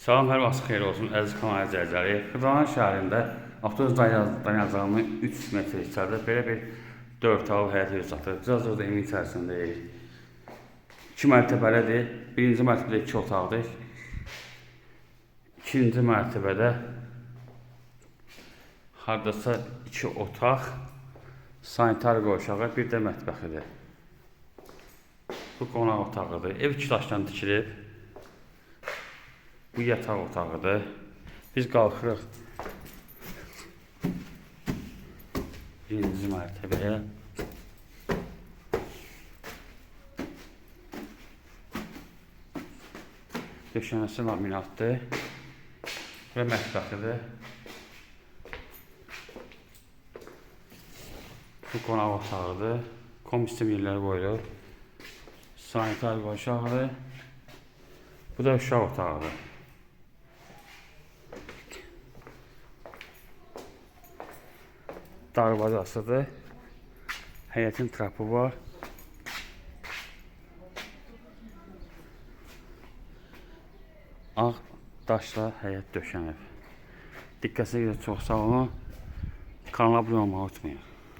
Salam, hər vaxt xeyir olsun, əziz kanal izləyiciləri. Xırdalan şəhərində avtobus dayanacağının 3 metr içəridə belə bir 4 otaqlı həyət evi satılır. Biz hazırda evin içərisindəyik. 2 mərtəbəlidir. Birinci mərtəbədə 2 otaqdır. İkinci mərtəbədə hardasa 2 otaq, sanitar qovşağı, bir də mətbəxidir. Bu qonaq otağıdır. Ev iki daşdan tikilib. Bu yataq otağıdır. Biz qalxırıq birinci mərtəbəyə. Döşəməsi laminatdır və mətbəxidir. Bu qonaq otağıdır. Kombi yerləri qoyulur. Sanitar qovşağıdır. Bu da uşaq otağıdır. Darvazasıdır. Həyətin trapı var. Ağ daşla həyət döşənib. Diqqətinizə görə çox sağ olun. Kanala abunə olmağı unutmayın.